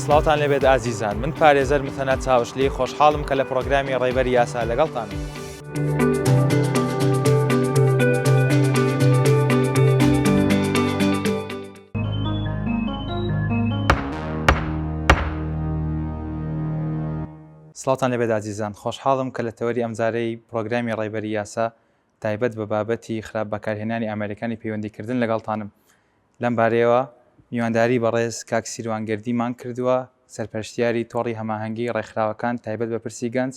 سڵاوتان لێبێت ئازیزان من پارێزەر مثەنا چاوشلی خۆشحاڵم کە لە پرۆگرامی ڕێبەری یاسا لەگەڵتانم. سڵاوتان لێبێت ئازیزان خۆشحاڵم کە لە تەوەری ئەمجارەی پرۆگرامی ڕێبەری یاسا تایبەت بە بابەتی خراپ بەکارهێنانی ئامێرەکانی پەیوەندیکردن لەگەڵتانم. لەم بارەیەوە میوانداری بەڕێز کاک سیروان گەردیمان کردووە، سەرپەرشتیاری تۆڕی هەماهەنگی ڕێکخراوەکان تایبەت بە پرسی گەنج.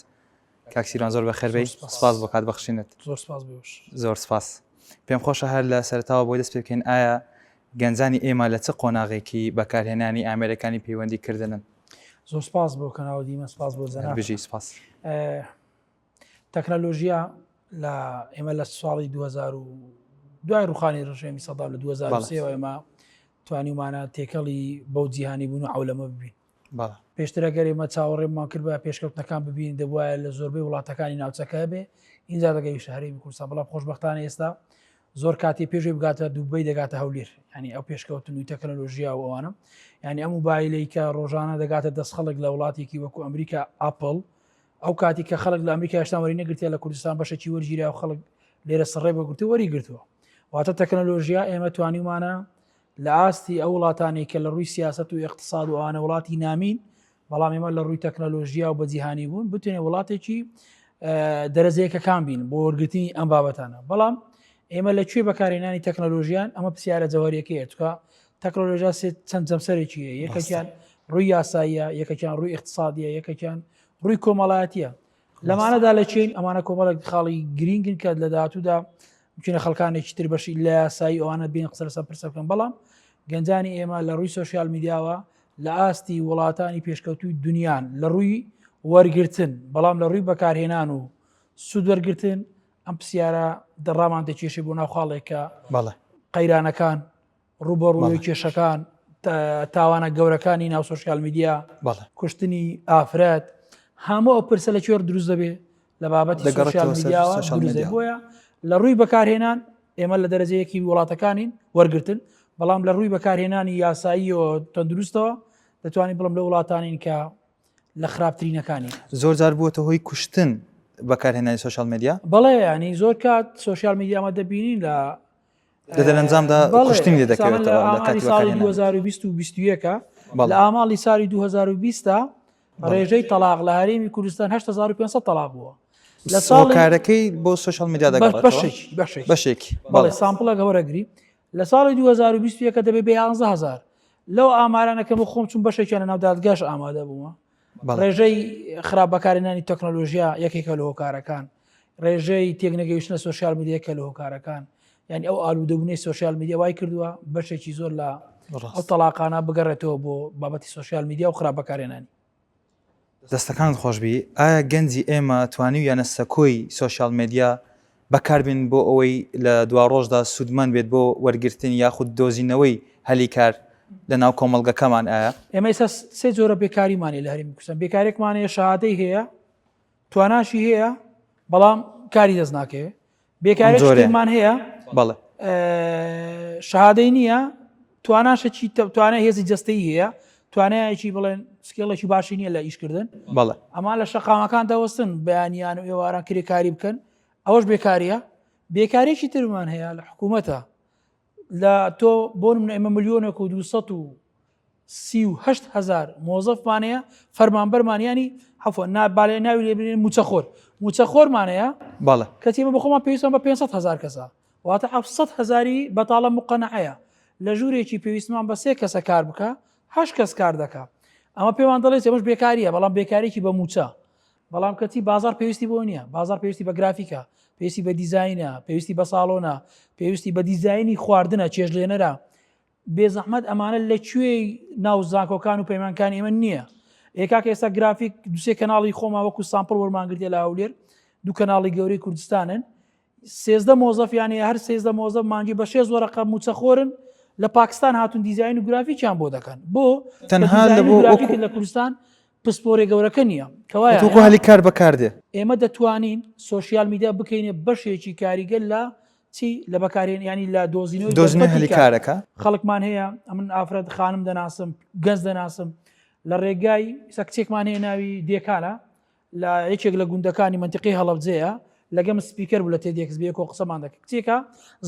کاک سیروان زۆر بەخێربێی، سپاس بۆ کات بەخشینت. زۆر سپاس بۆ ئێوەش. زۆر سپاس. پێم خۆشە هەر لە سەرەتاوە بۆی دەست پێ بکەین ئایا گەنجانی ئێمە لە چ قۆناغێکی بەکارهێنانی ئامێرەکانی پەیوەندی کردنن؟ زۆر سپاس بۆ کەناڵی دیمەن، سپاس بۆ جەنابت. بژی سپاس. تەکنەلۆژیا لە ئێمە لە ساڵی 2000 و دوای ڕوخانی ڕژێمی سەدام لە 2003 ئێمە توانیمانە تێکەڵی بەو جیهانی بوون و عولەمە ببین پێشتر ئەگەر ئێمە چاوەڕێمان کرد بە پێشکەوتنەکان ببین دەبواە لە زۆربەی وڵاتەکانی ناوچەکە بێ اینجا دەگەیشتە هەرێمی کوردستان بەڵام خۆشببختانە ئێستا زۆر کاتی پێشوی بگاتە دوبەی دەگاتە هەولێر ینی ئەو پێشکەوتن و تەکنەلۆژیا و ئەوانە ینی ئەم موبایلەی کە ڕۆژانە دەگاتە دەست خەڵک لە وڵاتێکی وەکو ئەمریکا ئاپل ئەو کاتی کە خەڵک لە ئەمریکا هێشتا وەری نەگرتیە لە کوردستان بەشێکی وەرگیرا و خەڵک لێرە سڕێ بەگرتو وەری گرتووە واتە تەکنەلۆژیا ئێمە توانیمانە لە ئاستی ئەو وڵاتانی کە لە ڕووی سیاست و اقتصاد و ئەوانە وڵاتی نامین بەڵام ئێمە لە ڕووی تەکنەلۆژیا و بە جیهانی بوون بتوانێت وڵاتێکی دەرەجەیەکەکان بین بۆ وەرگرتنی ئەم بابەتانە بەڵام ئێمە لە کوێ بەکارهێنانی تەکنەلۆژیان ئەمە پرسیارە جەوهریەکەیە چکە تەکنۆلۆژیا سێ چەند جەمسەرێکی هەیە یەکێکیان ڕووی یاساییە یەکێکیان ڕووی اقتصادیە یەکێکیان ڕووی کۆمەڵایەتیە لەمانەدا لە چین ئەمانە کۆمەڵێک خاڵی گرینگن کە لە داهاتوودا بچینە خەڵکانێکی تر بەشی لە یاسایی ئەوانە بین قسە لەسەر پرسە بکەن بەڵام گەنجانی ئێمە لە ڕووی سۆشیال میدیاوە لە ئاستی وڵاتانی پێشکەوتوی دنیان لە ڕووی وەرگرتن بەڵام لە ڕووی بەکارهێنان و سوود وەرگرتن ئەم پرسیارە دەڕامان دەکێشێ بۆ ناو خاڵێک کە بەڵێ قەیرانەکان ڕوبەڕووی کێشەکان تاوانە گەورەکانی ناو سۆشیال میدیا کوشتنی ئافرەت هەموو ئەو پرسە لە کوێر دروست دەبێ لە بابەتی سۆشیال میدیاوە دروست دەبێ بۆیە لە ڕووی بەکارهێنان ئێمە لە دەرەجەیەکی وڵاتەکانین وەرگتن بەڵام لە ڕووی بەکارهێنانی یاساییەوە تەندروستەوە دەتوانین بڵم لە وڵاتانین کە لە خراپترینەکانی. زۆر جار بووەتە هۆی کوشتن بەکارهێنانی سۆشیال میدیا؟ بەڵێ ینی زۆر کات سۆشیال میدیا ئەمە دەبینین لە لە دەرەنجامدا کوشتنی لێ دەکەوێتەوە لە کاتی ساڵی 2020 و 21 لە ئاماڵی ساڵی 2020 دا ڕێژەی تەلاق لە هەرێمی کوردستان 8500 تەلاق بووە لە ساڵی کارەکەی بۆ سۆشیال میدیا دەگەڕێتەوە بەشێکی بەشێکی بەشێکی بەڵێ sample ەکە وەرەگری لە ساڵی 2021 دەبێ بە 11000 لەو ئامارانە کە من خۆم چون بەشێکیان لە ناو دادگاش ئامادە بوومە ڕێژەی خراپ بەکارهێنانی تەکنۆلۆژیا یەکێکە لە هۆکارەکان ڕێژەی تێکنەگەیشتنە سۆشیال میدیا کە لە هۆکارەکان یعنی ئەو ئالوودەبوونەی سۆشیال میدیا وای کردووە بەشێکی زۆر لە ئەو تەلاقانە بگەڕێتەوە بۆ بابەتی سۆشیال میدیا و خراپ بەکارهێنانی دەستەکانت خۆشبی ئایا گەنجی ئێمە توانیویانە سەکۆی سۆشیال مێدیا بەکاربێنن بۆ ئەوەی لە دواڕۆژدا سوودمەند بێت بۆ وەرگرتن یاخود دۆزینەوەی هەلی کار لە ناو کۆمەڵگەکەمان ئایا؟ ئێمە ئێستا سێ جۆرە بێکاریمان هەیە لە هەرێمی کوردستان بێکارێکمان هەیە شەهادەی هەیە تواناشی هەیە بەڵام کاری دەست ناکەوێت بێکارێکمان هەیە بەڵێ شەهادەی نییە تواناشەکی توانای هێزی جستەی هەیە توانایەکی بڵێن skill ێکی باشی نییە لە ئیشکردن بەڵێ ئەمان لە شەقامەکان دەوەستن بەیانیان و ئێواران کرێکاری بکەن ئەوەش بێکاریە بێکارێکی ترمان هەیە لە حکوومەتە لە تۆ بۆ منە ئێمە ملیۆنێک و 238 هزار مۆزەفمان هەیە فەرمانبەرمان ینی حەفوە نابالێ ناوی لێ بنێن موچەخۆر موچەخۆرمان هەیە بەڵێ کەچی ئێمە بەخۆمان پێویستمان بە 500 هزار کەسە واتە 700 هزاری بەتاڵە مقەنەعەیە لە ژوورێکی پێویستمان بە سێ کەسە کار بکە هەشت کەس کار دەکا ئەمە پێمان دەڵێت ئەمەش بێکاریە بەڵام بێکارێکی بە موچە بەڵام کەچی بازار پێویستی بۆ نییە بازار پێویستی بە گرافیکە پێویستی بە دیزینە پێویستی بە ساڵۆنە پێویستی بە دیزینی خواردنە چێژلێنەرە بێزەحمەت ئەمانە لە کوێی ناو زانکۆکان و پەیمانکانی ئێمە نییە ئێکاکە ئێستا گرافیک دوسێ کەناڵی خۆما وەکو sample وەرمانگرتێ لە هەولێر دوو کەناڵی گەورەی کوردستانن 13 مۆزەفیان هەیە هەر 13 مۆزەف مانگی بە شێست وەرەقە مووچەخۆرن لە پاکستان هاتون دیزین و گرافیکیان بۆ دەکەن بۆ تەنها لە بۆ گرافیک لە کوردستان پسپۆرێ گەورەکە نییە کەوایە تۆ هەلی کار بەکاردێ ئێمە دەتوانین سۆشیال میدیا بکەینە بەشێکی کاریگەر لە چی لە بەکارێن ینی لە دۆزینەوەی دۆزینەوەی هەلی کارەکە خەڵکمان هەیە ئەمن ئافرەت خانم دەناسم گەنج دەناسم. لە ڕێگای ئیستا کچێکمان هەیە ناوی دێکانە لە یەکێک لە گوندەکانی منتیقی هەڵەبجەیە لەگەم speaker بوو لە TEDx بەیەکەوە قسەمان دەکرد کچێکە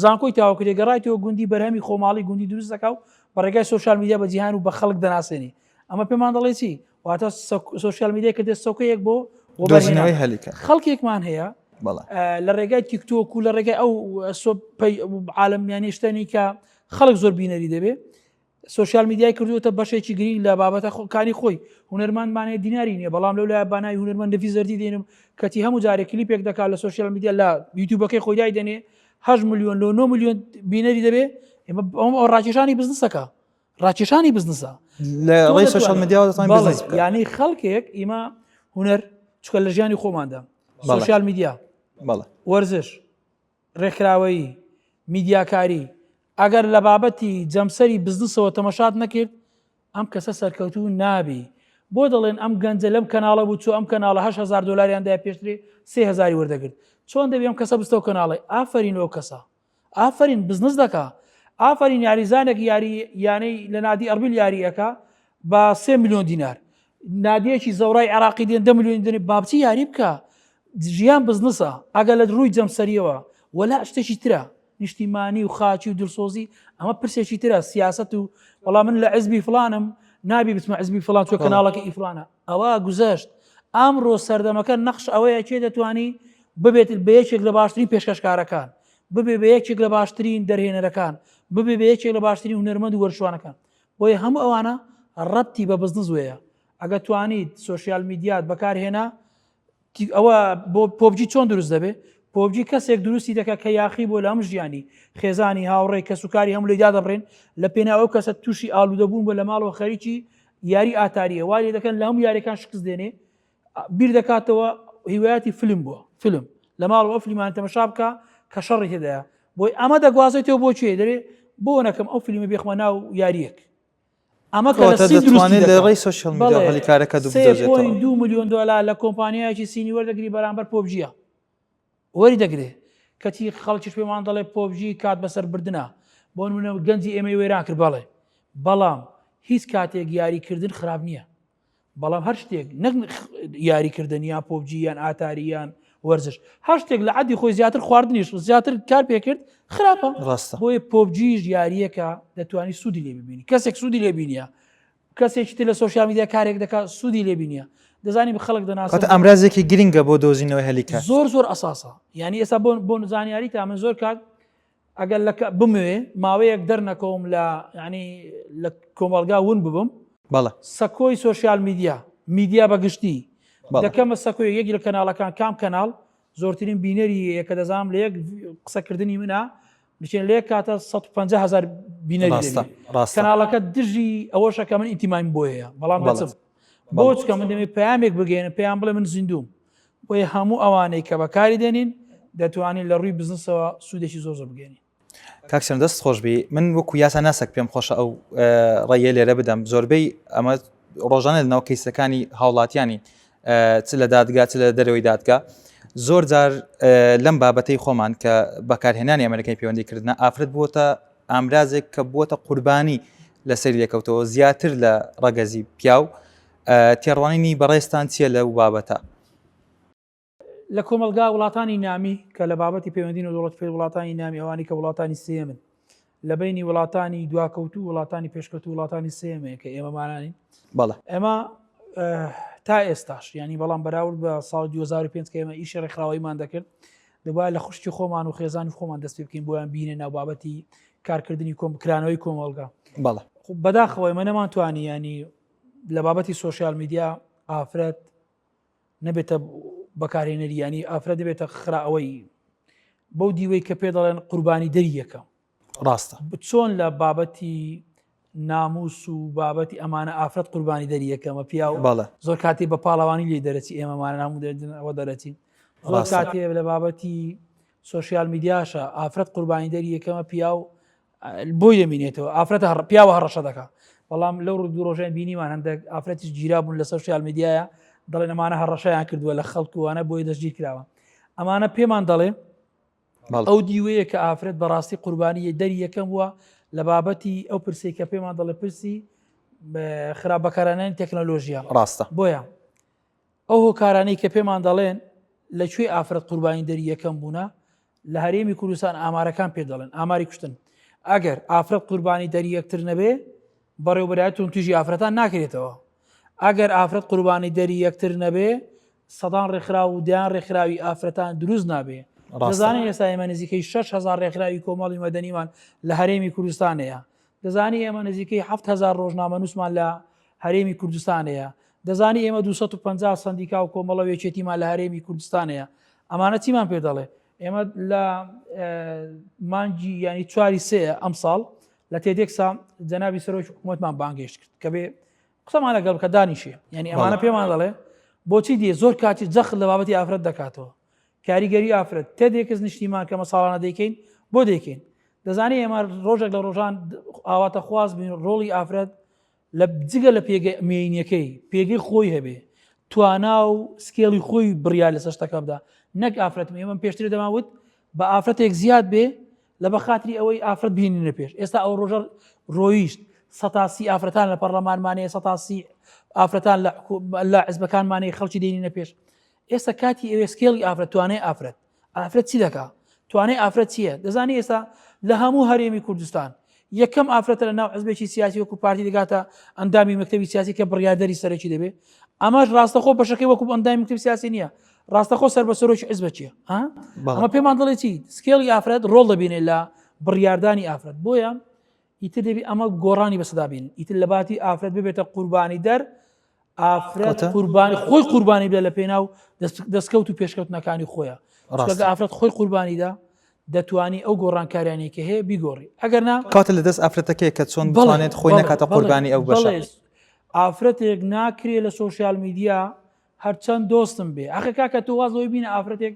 زانکۆی تاوەکرێ گەڕایتەوە گوندی بەرهەمی خۆماڵی گوندی دروست دەکا و بە ڕێگای social media بە جیهان و بە خەڵک دەناسێنی ئەمە پێمان دەڵێ چی واتە social media کردێ سۆکەیەک بۆ دۆزینەوەی هەلیکە خەڵکێکمان هەیە لە ڕێگای تیکتۆک و لە ڕێگای ئەو عالەمیانی شتەنی کە خەڵک زۆر بینەری دەبێ social media ی کردووەتە بەشێکی گرینگ لە بابەتە کاری خۆی. هونەرمەندمان هەیە دیناری نییە، بەڵام لەو لایە باناوی هونەرمەند نەفیس زەردی دێنم کەچی هەموو جارێک کلیپێک دەکات لە social media لە یوتیوبەکەی خۆی دایدەنێ 8 ملیۆن لۆ 9 ملیۆن بینەری دەبێ ئێمە ئەو ڕاکێشانی بزنسەکە ڕاکێشانی بزنسە لە ڕێی social media وە دەتوانین بزنس بکەین. یانی خەڵکێک ئیمە هونەر چکە لە ژیانی خۆماندا social media وەرزش ڕێکخراوەیی، میدیاکاری، ئەگەر لە بابەتی جەمسەری بزنسەوە تەمەشات نەکرد، ئەم کەسە سەرکەوتوو نابی. بۆ دەڵێن ئەم گەنجە لەم کەناڵە بوو چوو ئەم کەناڵە 8000 دۆلاریان دایە پێشترێ 3000ی وەردەگرت. چۆن دەبی ئەم کەسە بچتەوە کەناڵی؟ ئافەرین لەو کەسە. ئافەرین بزنس دەکا. ئافەرین یاریزانێک یاری یانەی لە نادی ئەربیل یاری ئەکا بە سێ ملیۆن دینار. نادیەکی زەورای عێراقی دێن دە ملیۆنی دەنێ با بچی یاری بکا. ژیان بزنسە ئەگەر لە ڕووی جەمسەریەوە وەلا شتێکی ترە نیشتیمانی و خاچی و دڵسۆزی ئەمە پرسێکی ترە سیاست و وەڵام من لە عزبی فلانم نابی بچمە عزبی فلان چۆ کەناڵەکە ئی فلانە ئەوە گوزەشت ئەمڕۆ سەردەمەکە نەخش ئەوەیە کێ دەتوانی ببێت بە یەکێک لە باشترین پێشکەشکارەکان ببێ بە یەکێک لە باشترین دەرهێنەرەکان ببێ بە یەکێک لە باشترین هونەرمەند و وەرزشوانەکان بۆیە هەموو ئەوانە ڕەبتی بە بزنس وەیە ئەگە توانیت social media ت بەکارهێنا ئەوە بۆ PUBG چۆن دروست دەبێ؟ PUBG کەسێک دروستی دەکات کە یاخی بۆ لە هەم ژیانی خێزانی هاوڕێ کەسوکاری هەموو لێی دادەبڕێن لە پێناو ئەو کەسە تووشی ئالوودەبوون بۆ لە ماڵەوە خەریکی یاری ئاتاریە وای لێ دەکەن لە هەموو یاریەکان شکست دێنێ بیر دەکاتەوە هیوایەتی فیلم بووە فیلم لە ماڵەوە ئەو فیلمان تەمەشا بکە کە شەڕی تێدایە بۆی ئەمە دەگوازێتەوە بۆ کوێ دەرێ بۆ نەکەم ئەو فیلمە بێخمە ناو یاریەک ئەمە کە لە سین دروستی دەکات. لە ڕێی social media هەلی کارەکە دوو 3.2 ملیۆن دۆلار لە کۆمپانیایەکی سینی وەردەگری بەرامبەر PUBG ە وەری دەگرێ کەچی خەڵکیش پێمان دەڵێ PUBG کات بەسەر بردنە بۆ نمونە گەنجی ئێمەی وێران کرد بەڵێ بەڵام هیچ کاتێک یاریکردن خراپ نییە بەڵام هەر شتێک نەک یاریکردن یان PUBG یان ئاتاری یان وەرزش هەر شتێک لە عەدی خۆی زیاتر خواردنیش زیاتر کار پێکرد خراپە ڕاستە بۆیە PUBG یش یاریەکە دەتوانی سوودی لێ ببینی کەسێک سوودی لێ بینیە کەسێکی تر لە social media کارێک دەکات سوودی لێ بینیە دەزانی خەڵک دەناسم ئامرازێکی گرنگە بۆ دۆزینەوەی هەلی کار زۆر زۆر ئەساسە یعنی ئێستا بۆ بۆ زانیاری تا من زۆر کات ئەگەر لە بمەوێ ماوەیەک دەرنەکەوم لە ینی لە کۆمەڵگا ون ببم بەڵێ سەکۆی social media میدیا بە گشتی دەکەمە سەکۆی یەک لە کەناڵەکان کام کەناڵ زۆرترین بینەری یە کە دەزانم لە یەک قسەکردنی منە بچێن لە یەک کاتە 150 هزار بینەری ڕاستە کەناڵەکە دژی ئەوەشە کە من ئینتیمایم بۆ هەیە بەڵام دەچم بۆ چکە من دەمێ پەیامێک بگەێنم پێیان بڵێ من زیندوم بۆیە هەموو ئەوانەی کە بەکاری دێنین دەتوانین لە ڕووی بزنسەوە سوودێکی زۆر زۆر بگەێنین. کاک سێن دەست خۆش بی من وەکو یاسا ناسەک پێم خۆشە ئەو ڕێیە لێرە بدەم زۆربەی ئەمە ڕۆژانە لەناو کەیسەکانی هاوڵاتیانی چ لە دادگا چ لە دەرەوەی دادگا زۆر جار لەم بابەتەی خۆمان کە بەکارهێنانی ئەمریکای پەیوەندی کردنە ئافرەت بووەتە ئامرازێک کە بووەتە قوربانی لەسەر لێکەوتەوە زیاتر لە ڕەگەزی پیاو تێڕوانینی بەڕێزتان چییە لەو بابەتە؟ لە کۆمەڵگا وڵاتانی نامی کە لە بابەتی پەیوەندی نێودەوڵەتی پێ وڵاتانی نامی ئەوانی کە وڵاتانی سێمن لە بینی وڵاتانی دواکەوتوو وڵاتانی پێشکەوتو وڵاتانی سێمەیە کە ئێمەمانانی بەڵێ ئێمە تا ئێستاش ینی بەڵام بەراورد بە ساڵ 2005 کە ئێمە ئیشی ڕێکخراوەیمان دەکرد دەبا لە خوشکی خۆمان و خێزانی خۆمان دەست پێ بکەین بۆیان بینە ناو بابەتی کارکردنی کۆم کرانەوەی کۆمەڵگا بەڵێ بەداخەوە ئێمە نەمانتوانی ینی لە بابەتی social media ئافرەت نەبێتە بەکارهێنەری ینی ئافرەت دەبێتە خرا ئەوەی بەو دیوەی کە پێ دەڵێن قوربانی دەری یەکەم ڕاستە چۆن لە بابەتی ناموس و بابەتی ئەمانە ئافرەت قوربانی دەری یەکەمە پیا و بەڵێ زۆر کاتی بە پاڵەوانی لێ دەرەچی ئێمەمانە هەموو ئەوە دەرەچین زۆر کاتێ لە بابەتی social media شە ئافرەت قوربانی دەری یەکەمە پیا و بۆی دەمینێتەوە ئافرەتە پیاوە هەڕەشە دەکا بەڵام لەو دوو ڕۆژیان بینیمان هەندێک ئافرەتیش گیرا بوون لە social media یە دەڵێن ئەمانە هەڕەشەیان کردووە لە خەڵکوانە بۆی دەستگیر کراوە ئەمانە پێمان دەڵێ ئەو دیوەیە کە ئافرەت بەڕاستی قوربانی دەری یەکەم بووە لە بابەتی ئەو پرسێک کە پێمان دەڵێ پرسی خراپ بەکارانانی تەکنەلۆژیا ڕاستە بۆیە ئەو هۆکارانەی کە پێمان دەڵێن لە کوێ ئافرەت قوربانی دەری یەکەم بوونە لە هەرێمی کوردستان ئامارەکان پێ دەڵێن ئاماری کوشتن ئەگەر ئافرەت قوربانی دەری یەکتر نەبێ بەڕێوبەرایەتی توندوتیژی ئافرەتان ناکرێتەوە ئەگەر ئافرەت قوربانی دەری یەکتر نەبێ سەدان ڕێکخراو و دەیان ڕێکخراوی ئافرەتان دروست نابێ دەزانین ئێستا ئێمە نزیکەی 6هزار ڕێکخراوی کۆمەڵی مەدەنیمان لە هەرێمی کوردستان هەیە دەزانی ئێمە نزیکەی 7هزار ڕۆژنامەنووسمان لە هەرێمی کوردستان هەیە دەزانی ئێمە 250 سندیکا و کۆمەڵە و یەکێتیمان لە هەرێمی کوردستان هەیە ئەمانە چیمان پێ دەڵێ ئێمە لە مانگی ینی چواری سێ ئەم ساڵ لە تێدێکسا جەنابی سەرۆکی حکوومەتمان بانگێشت کرد کە بێ قسەمان لەگەڵ بکە دانیشێ یعنی ئەمانە پێمان دەڵێ بۆچی دیێ زۆر کاتی جەخت لە بابەتی ئافرەت دەکاتەوە کاریگەری ئافرەت تێدێکس نیشتیمان کەمە ساڵانە دەیکەین بۆ دەیکەین دەزانی ئێمە ڕۆژێک لە ڕۆژان ئاواتە خواز بین ڕۆڵی ئافرەت لە جگە لە پێگە مێینەکەی پێگەی خۆی هەبێ توانا و scale ی خۆی بڕیار لەسەر شتەکە بدا نەک ئافرەتم ئێمە پێشتر دەماوت بە ئافرەتێک زیاد بێ لە بە خاتری ئەوەی ئافرەت بهێنینە پێش ئێستا ئەو ڕۆژە ڕۆیشت سەتاسی ئافرەتان لە پەرلەمانمانەیە سەتاسی ئافرەتان لە حزبەکانمانەیە خەڵکی دێنینە پێش ئێستا کاتی ئەوێ scale ی ئافرەت توانای ئافرەت ئافرەت چی دەکا توانای ئافرەت چییە دەزانی ئێستا لە هەموو هەرێمی کوردستان یەکەم ئافرەتە لە ناو حزبێکی سیاسی وەکو پارتی دەگاتە ئەندامی مەکتەبی سیاسی کە بڕیاردەری سەرەکی دەبێت ئەمەش ڕاستەخۆ بەشەکەی وەکو ئەندامی مەکتەبی سیاسی نییە ڕاستەخۆ سەر بە سەرۆکی حزبە چییە ئەمە پێمان دەڵێ چی scale ی ئافرەت ڕۆڵ دەبینێت لە بڕیاردانی ئافرەت بۆیە ئیتر دەبی ئەمە گۆڕانی بەسەدا بین ئیتر لە باتی ئافرەت ببێتە قوربانی دەر ئافرەت قوربانی خۆی قوربانی بدە لە پێناو دەستکەوت و پێشکەوتنەکانی خۆیان ڕاستە ئافرەت خۆی قوربانیدا دەتوانی ئەو گۆڕانکاریانی کە هەیە بیگۆڕی ئەگەر نا کاتە لە دەست ئافرەتەکەی کە چۆن بڵێت خۆی نکاتە قوربانی ئەو بەشە ئافرەتێک ناکرێ لە سۆشیال میدیا هەرچەند دۆستم بێ ئەخە کاکە تۆ واز لەوەی بینە ئافرەتێک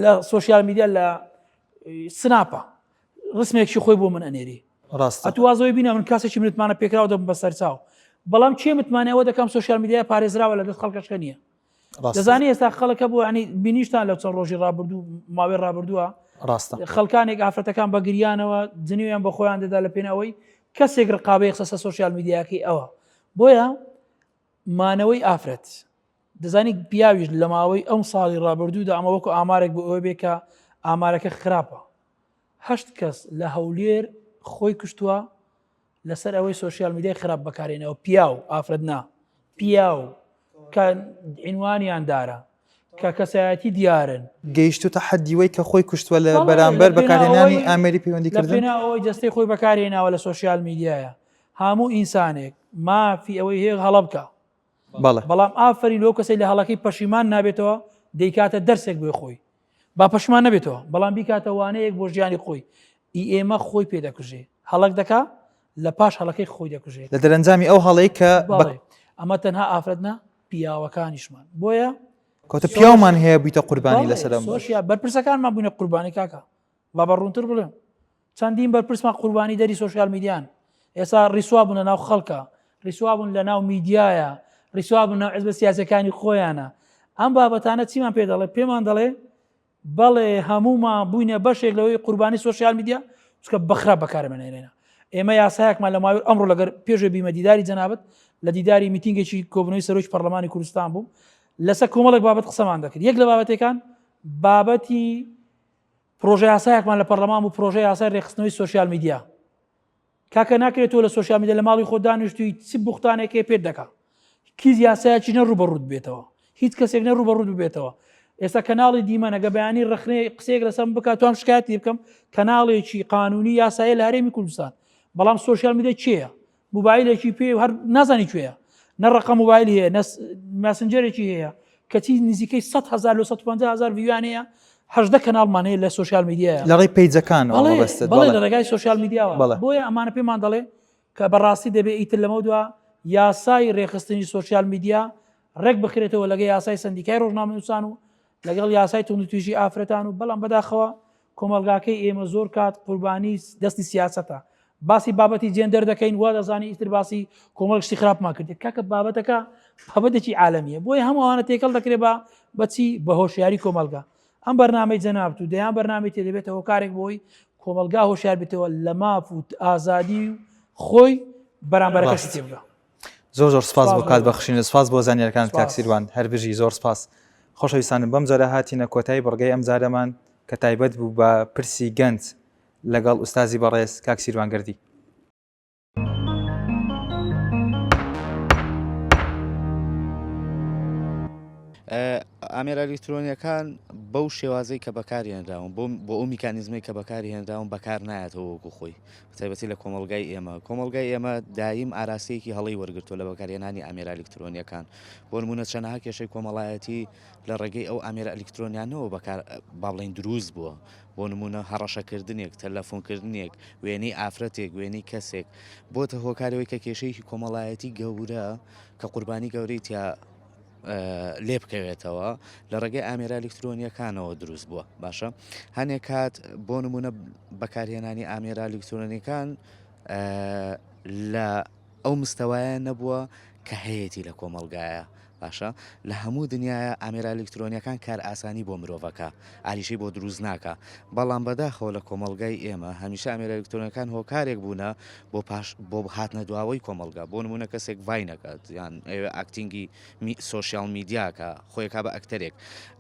لە سۆشیال میدیا لە سناپە ڕسمێکی خۆی بۆ من ئەنێری ڕاستە ئەتو واز لەوەی بینە من کاسێکی متمانە پێکراو دەبم بە سەرچاو بەڵام کێ متمانە ئەوە دەکەم سۆشیال میدیا پارێزراوە لە دەست خەڵکەشکە نییە دەزانی ئێستا خەڵکە بۆ ینی بینیشتان لە چەند ڕۆژی ڕابردوو ماوەی ڕابردووە ڕاستە خەڵکانێک ئافرەتەکان بە گریانەوە جنیویان بە خۆیان دەدا لە پێناوەی کەسێک ڕقابەی قسە سۆشیال میدیاکەی ئەوە بۆیە مانەوەی ئافرەت دەزانی پیاویش لە ماوەی ئەم ساڵی ڕابردوودا ئەمە وەکو ئامارێک بۆ ئەوە بێ کە ئامارەکە خراپە هەشت کەس لە هەولێر خۆی کوشتووە لەسەر ئەوەی سۆشیال میدیای خراپ بەکارێنەوە پیاو ئافرەت نا پیاو کە عینوانیان دارە کە کەسایەتی دیارن. گەیشتوتە حەدی وەی کە خۆی کوشتوە لە بەرامبەر بەکارهێنانی ئامێری پەیوەندیکردن. لە پێناو ئەوەی جەستەی خۆی بەکارهێناوە لە سۆشیال میدیایە هەموو ئینسانێک مافی ئەوەی هەیە هەڵە بکا بەڵێ. بەڵام ئافەرین لەو کەسەی لە هەڵەکەی پەشیمان نابێتەوە دەیکاتە دەرسێک بۆ خۆی با پەشیمان نەبێتەوە بەڵام بیکاتە وانەیەک بۆ ژیانی خۆی ئی ئێمە خۆی پێ دەکوژێ هەڵەک دەکا لە پاش هەڵەکەی خۆی دەکوژێ لە دەرەنجامی ئەو هەڵەی کە بەڵێ ئەمە تەنها ئافرەت نا پیاوەکانیشمان بۆیە کەواتە پیاومان هەیە بوویتە قوربانی لەسەر ئەم سۆشیا بەرپرسەکانمان بووینە قوربانی کاکە با بە ڕوونتر بڵێم چەندین بەرپرسمان قوربانی دەری سۆشیال میدیان ئێستا ڕیسوا بوون لە ناو خەڵکە ڕیسوا بوون لە ناو میدیایە ڕیسوا بوون ناو حزبە سیاسەکانی خۆیانە ئەم بابەتانە چیمان پێ دەڵێ پێمان دەڵێ بەڵێ هەموومان بووینە بەشێک لەوەی قوربانی سۆشیال میدیا چونکە بەخراپ بەکارمێنێنە ئێمە یاسایەکمان لە ماوەی ئەمڕۆ لەگەر پێشێ بیمە دیداری جەنابەت لە دیداری میتینگێکی کۆبنەوەی سەرۆکی پەرلەمانی کوردستان بوو لەسەر کۆمەڵێک بابەت قسەمان دەکرد یەک لە بابەتەکان بابەتی پرۆژە یاسایەکمان لە پەرلەمان بوو پرۆژە یاسای ڕێکخستنەوەی سۆشیال میدیا کاکە ناکرێت تۆ لە سۆشیال میدیا لە ماڵی خۆت دانیشتووی چ بوختانێک هەیە پێت دەکا کیس یاسایەکی نە ڕووبەڕووت بێتەوە هیچ کەسێک نە ڕووبەڕووت ببێتەوە ئێستا کەناڵی دیمەن ئەگە بەیانی ڕخنەی قسەیەک لەسەر من بکات توام شکایەتی بکەم کەناڵێکی قانونی یاسایە لە هەرێمی کوردستان بەڵام سۆشیال میدیا کێیە موبایلێکی پێ هەر نازانی کوێیە نە ڕقە موبایلی هەیە نە ماسنجەرێکی هەیە کەچی نزیکەی 100 هزار لە 150 هزار view یان هەیە 18 کەناڵمان هەیە لە سۆشیال میدیایە لە ڕێی پەیجەکانەوە بەڵێ مەبەستت، بەڵێ بەڵێ. لە ڕێگای سۆشیال میدیاوە بەڵێ. بۆیە ئەمانە پێمان دەڵێ کە بەڕاستی دەبێ ئیتر لەمەودوا یاسای ڕێکخستنی سۆشیال میدیا ڕێک بخرێتەوە لەگە یاسای سەندیکای ڕۆژنامەنووسان و لەگەڵ یاسای توندوتیژی ئافرەتان و بەڵام بەداخەوە کۆمەڵگاکەی ئێمە زۆر کات قوربانی دەستی سیاسەتە باسی بابەتی جێندەر دەکەین وا دەزانی ئیتر باسی کۆمەڵ شتی خراپمان کردێت کاکە بابەتەکە بابەتێکی عالەمیە بۆیە هەموو ئەوانە تێکەڵ دەکرێت بە بەچی بە هۆشیاری کۆمەڵگا ئەم بەرنامەی جەنابت و دەیان بەرنامەی تێ دەبێتە هۆکارێک بۆی کۆمەڵگا هۆشیار بێتەوە لە ماف و ئازادی و خۆی بەرامبەرەکەشی تێبگا. زۆر زۆر سپاس بۆ کات بەخشین سپاس بۆ زانیارەکانت کاک سیروان هەر بژی زۆر سپاس خۆشەویستانم بەم جۆرە هاتینە کۆتایی بڕگەی ئەم جارەمان کە تایبەت بوو بە پرسی گەنج لەگەڵ ئوستازی بەڕێز کاک سیروان گەردی. ئامێرە ئەلیکترۆنیەکان بەو شێوازەی کە بەکارهێنراون بۆ ئەو میکانیزمەی کە بەکارهێنراون بەکار نایەتەوە وەکو خۆی بەتایبەتی لە کۆمەڵگای ئێمە کۆمەڵگای ئێمە دایم ئاراستەیەکی هەڵەی وەرگرتووە لە بەکارهێنانی ئامێرە ئەلیکترۆنیەکان بۆ نمونە چەنەها کێشەی کۆمەڵایەتی لە ڕێگەی ئەو ئامێرە ئەلیکترۆنیانەوە بەکار با بڵێین دروست بووە بۆ نمونە هەڕەشەکردنێک تەلەفۆنکردنێک وێنەی ئافرەتێک وێنەی کەسێک بۆتە هۆکارەوەی کە کێشەیەکی کۆمەڵایەتی گەورە کە قوربانی گەورەی تیا لێ بکەوێتەوە لە ڕێگەی ئامێرە ئەلیکترۆنیەکانەوە دروست بووە باشە هەنێک کات بۆ نمونە بەکارهێنانی ئامێرە ئەلیکترۆنیەکان لە ئەو مستەوایە نەبووە کە هەیەی لە کۆمەلگایە باشە لە هەموو دنیاە ئامێرە ئەلیکترۆنیەکان کار ئاسانی بۆ مرۆڤەکە ئاریشەی بۆ دروست ناکا بەڵام بەداخەوە لە کۆمەڵگای ئێمە هەمیشە ئامێرە ئەلکترۆنەکان هۆکارێک بوونە بۆ پاش بۆ هاتنە دواوەی کۆمەڵگا بۆ نمونە کەسێک ڤاین ئەکات یان ئەوێ acting ی social media کە خۆیەکا بە ئەکتەرێک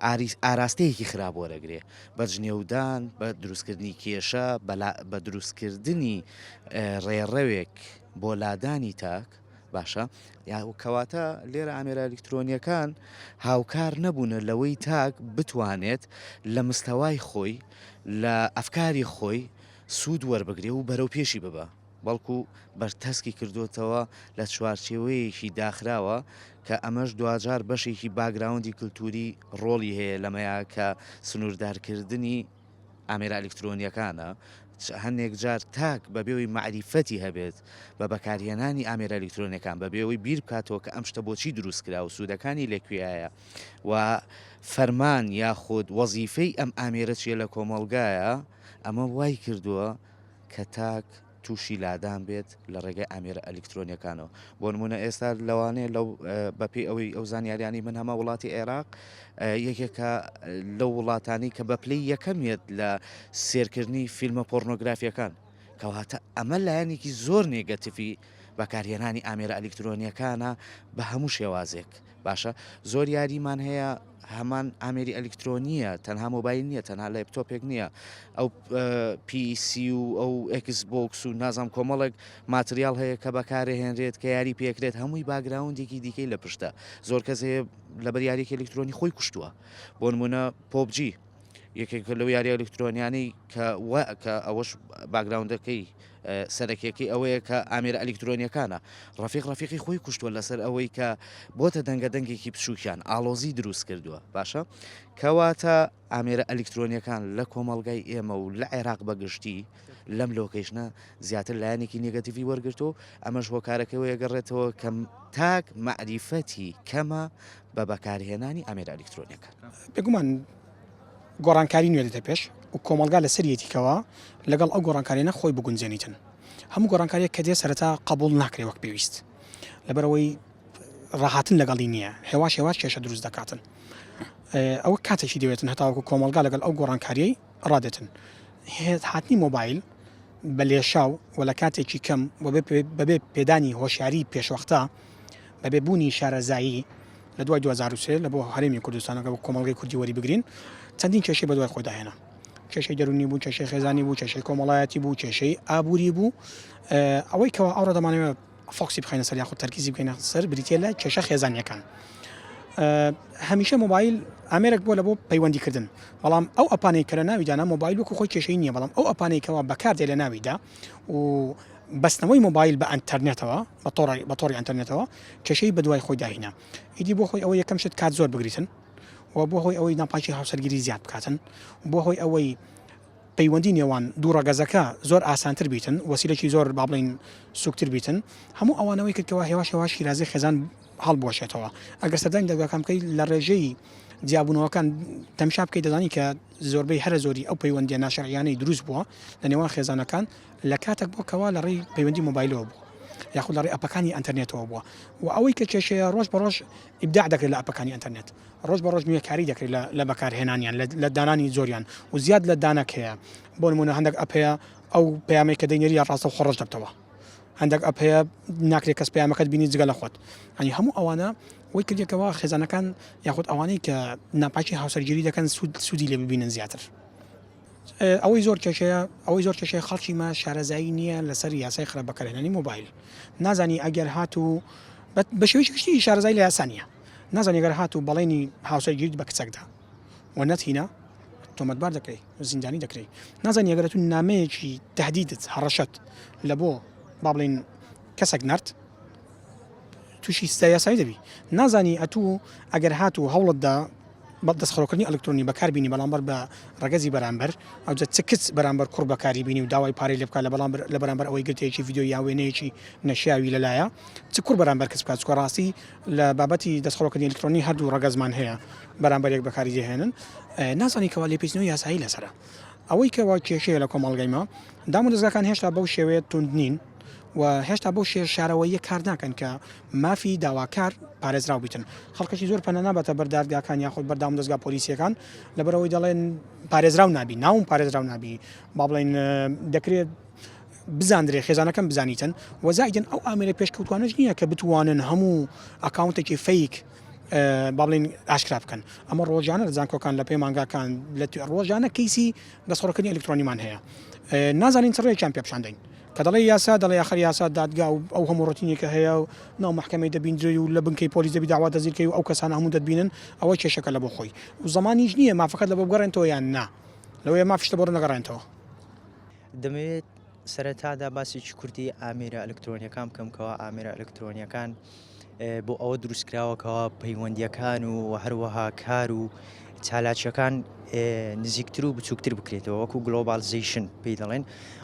ئاریس ئاراستەیەکی خراپ وەرەگرێ بە جنێودان بە دروستکردنی کێشە بە دروستکردنی ڕێڕەوێک بۆ لادانی تاک باشە یا کەواتە لێرە ئامێرە ئەلیکترۆنیەکان هاوکار نەبوونە لەوەی تاک بتوانێت لە مستەوای خۆی لە ئەفکاری خۆی سوود وەربگرێ و بەرەو پێشی ببە بەڵکو بەرتەسکی کردوتەوە لە چوارچێوەیەکی داخراوە کە ئەمەش دواجار بەشێکی background ی کللتوری ڕۆڵی هەیە لەمەیا کە سنووردارکردنی ئامێرە ئەلیکترۆنییەکانە، هەندێک جار تاک بەبێ ئەوەی مەعریفەتی هەبێت بە بەکارهێنانی ئامێرە ئەلیکترۆنییەکان، بەبێ ئەوەی بیر بکاتەوە کە ئەم شتە بۆچی دروست کرا و سوودەکانی لە کوێیە و فەرمان یاخود وەزیفەی ئەم ئامێرە چییە لە کۆمەڵگایە، ئەمە وای کردووە کە تاک تووشی لادان بێت لە ڕێگەی ئامێرە ئەلیکترۆنیەکانەوە بۆ نمونە ئێستا لەوانەیە لەو بەپێی ئەوەی ئەو زانیاریانی من هەمە وڵاتی عێراق یەکێکە لەو وڵاتانی کە بە پلەی یەکەمیێت لە سێرکردنی فیلمە پۆرنۆگرافیەکان کەواتە ئەمە لایەنێکی زۆر negative ی بەکارهێنانی ئامێرە ئەلیکترۆنیەکانە بە هەموو شێوازێک باشە زۆر یاریمان هەیە هەمان ئامێری ئەلیکترۆنیە تەنها مۆبایل نییە تەنها لەپتۆپێک نییە ئەو PC و ئەو Xbox و نازام کۆمەڵێک material هەیە کە بەکارهێنرێت کە یاری پێکرێت هەمووی background ێکی دیکەی لە پشتە زۆر کەس هەیە لەبەر یاریێکی ئەلیکترۆنی خۆی کوشتووە بۆ نمونە PUBG یەکێک لەو یاریە ئەلیکترۆنیانەی کە کە ئەوەش background ەکەی سەرەکیەکەی ئەوەیە کە ئامێرە ئەلیکترۆنیەکانە ڕەفیق ڕەفیقی خۆی کوشتووە لەسەر ئەوەی کە بۆتە دەنگە دەنگێکی بچووکیان ئاڵۆزی دروست کردووە باشە کەواتە ئامێرە ئەلیکترۆنیەکان لە کۆمەڵگای ئێمە و لە عێراق بەگشتی لەم location ە زیاتر لایەنێکی negative ی وەرگرتو ئەمەش هۆکارەکەی ئەگەڕێتەوە کە تاک مەعریفەتی کەمە بە بەکارهێنانی ئامێرە ئەلیکترۆنیەکان. بێگومان گۆڕانکاری نوێ دێتە پێش و کۆمەڵگا لەسەریەتی کەوا لەگەڵ ئەو گۆڕانکاریانە خۆی بگونجێنیتن. هەموو گۆڕانکاریەک کە دێ سەرەتا قەبوڵ ناکرێ وەک پێویست لەبەرئەوەی ڕاهاتن لەگەڵی نییە هێواش هێواش کێشە دروست دەکاتن. ئەوە کاتێکی دەوێتن هەتاوەکو کۆمەڵگا لەگەڵ ئەو گۆڕانکاریەی ڕادێتن. هاتنی مۆبایل بە لێشاو و لە کاتێکی کەم و بەبێ پێدانی هۆشیاری پێشوەختە، بەبێ بوونی شارەزایی لە دوای 2003 لە بۆ هەرێمی کوردستان ئەگەر وەک کۆمەڵگەی کوردی وەری بگرین چەندین کێشەی بەدوای خۆیدا هێنا. کێشەی دەروونی بوو، کێشەی خێزانی بوو، کێشەی کۆمەڵایەتی بوو، کێشەی ئابووری بوو. ئەوەی کەوا ئەوڕۆ دەمانەوێت focus ی بخەینە سەر یاخود تەرکیزی بکەینە سەر بریتیە لە کێشە خێزانیەکان. هەمیشە مۆبایل ئامێرێک بووە لە بۆ پەیوەندیکردن، بەڵام ئەو app انەی کە لە ناویدانە مۆبایل وەکو خۆی کێشەی نییە، بەڵام ئەو app انەی کەوا بەکاردێ لە ناویدا و بەستنەوەی مۆبایل بە ئەنتەرنێتەوە بە تۆڕی ئەنتەرنێتەوە کێشەی بەدوای خۆیدا هینا. ئیدی بۆ هۆی ئەوەی یەکەم شت کات زۆر بگریتن و بۆ هۆی ئەوەی ناپاکی هاوسەرگیری زیاد بکاتن، بۆ هۆی ئەوەی پەیوەندی نێوان دوو ڕەگەزەکە زۆر ئاسانتر بیتن، وەسیلەکی زۆر با بڵێین سوکتر بیتن، هەموو ئەوانە وەی کرد کەوا هێواش هێواش شیرازەی خێزان هەڵبوەشێتەوە. ئەگەر سەردانی دەرگاکان بکەی لە ڕێژەی جیابوونەوەکان تەمشا بکەی دەزانی کە زۆربەی هەرە زۆری ئەو پەیوەندیە ناشەرعیانەی دروست بووە لە نێوان خێزانەکان لە کاتەک بووە کەوا لە ڕێی پەیوەندی مۆبایلەوە بووە یاخود لە ڕێی app ەکانی ئەنتەرنێتەوە بووە و ئەوەی کە کێشەیە ڕۆژ بە ڕۆژ ئیبداع دەکرێت لە app ەکانی ئەنتەرنێت ڕۆژ بە ڕۆژ نوێکاری دەکرێت لە بەکارهێنانیان لە دانانی زۆریان و زیاد لە دانەک هەیە بۆ نمونە هەندێک app هەیە ئەو پەیامەی کە دەینێری ڕاستەوخۆ ڕەش دەبتەوە. هەندێک app هەیە ناکرێت کەس پەیامەکەت بینی جگە لە خۆت ئەنی هەموو ئەوانە وەی کردێکەوە خێزانەکان یاخود ئەوانەی کە ناپاکی هاوسەرگیری دەکەن سوود سوودی لێ ببینن زیاتر ئەوەی زۆر کێشەیە ئەوەی زۆر کێشەیە خەڵکی مە شارەزایی نییە لەسەر یاسای خراپ بەکارهێنانی مۆبایل نازانی ئەگەر هاتوو بە شێوەیەکی گشتی شارەزای لە یاسا نییە نازانی گەر هاتوو بەڵێنی هاوسەرگیریت بە کچەکدا و نەتهینا تۆمەتبار دەکرێی و زیندانی دەکرێی نازانی ئەگەر تو نامەیەکی تهدیدت هەڕەشەت لە بۆ با بڵین کەسێک نرد تووشی سزای یاسایی دەبی نازانی ئەتوو ئەگەر هاتوو هەوڵتدا بە دەستخەرۆکردنی ئەلکترۆنی بەکار بینی بەڵامبەر بە ڕەگەزی بەرامبەر ئەوجا چ کچ بەرامبەر کوڕ بەکاری بینی و داوای پارەی لێ بکات لە بەڵام لە بەرامبەر ئەوەی گرتەیەکی ڤیدیۆ یان وێنەیەکی نەشیاوی لەلایە چ کوڕ بەرامبەر کچ بکات چونکە ڕاستی لە بابەتی دەستخەرۆکردنی ئەلکترۆنی هەردوو ڕەگەزمان هەیە بەرامبەر یەک بەکاری دەهێنن نازانی کەوا لێپێچینەوەی یاسایی لەسەرە ئەوەی کەوا کێشەیە لە کۆمەڵگەی ما دام و دەزگاکان هێشتا بەو شێوەیە توند نین و هێشتا بەو شێ شارەوەییە کار ناکەن کە مافی داواکار پارێزراو بیتن خەڵکەکی زۆر پەنا ناباتە بەر دادگاکان یاخود بەر دامودەزگا پۆلیسیەکان لەبەرئەوەی دەڵێن پارێزراو نابی ناوم پارێزراو نابی با بڵێن دەکرێت بزاندرێ خێزانەکەم بزانیتن و زائیدن ئەو ئامێرە پێشکەوتوانەش نییە کە بتوانن هەموو account ێکی fake با بڵێین ئاشکرا بکەن ئەمە ڕۆژانە لە زانکۆکان لە پەیمانگاکان لە ڕۆژانە کەیسی دەستخۆڕکردنی ئەلکترۆنیمان هەیە نازانین چ ڕێکیان پێ پیشان دەین کە دەڵێ یاسا دەڵێ ئاخر یاسا دادگا و ئەو هەموو ڕۆتینێکە هەیە و ناو مەحکەمەی دەبیندرێی و لە بنکەی پۆلیس دەبی داوا دەستگیرکەی و ئەو کەسانە هەموو دەتبینن ئەوە کێشەکە لە بۆ خۆی و زەمانیش نییە مافەکەت لە بۆ بگەڕێنتەوە یان نا لەوەیە مافیشت لە بۆ نەگەڕێنتەوە. دەمەوێت سەرەتادا باسێکی کورتی ئامێرە ئەلکترۆنیەکان بکەم کەوا ئامێرە ئەلکترۆنیەکان بۆ ئەوە دروستکراوە کەوا پەیوەندیەکان و هەروەها کار و چالاکیەکان نزیکتر و بچووکتر بکرێتەوە وەکو globalization پێی دەڵێن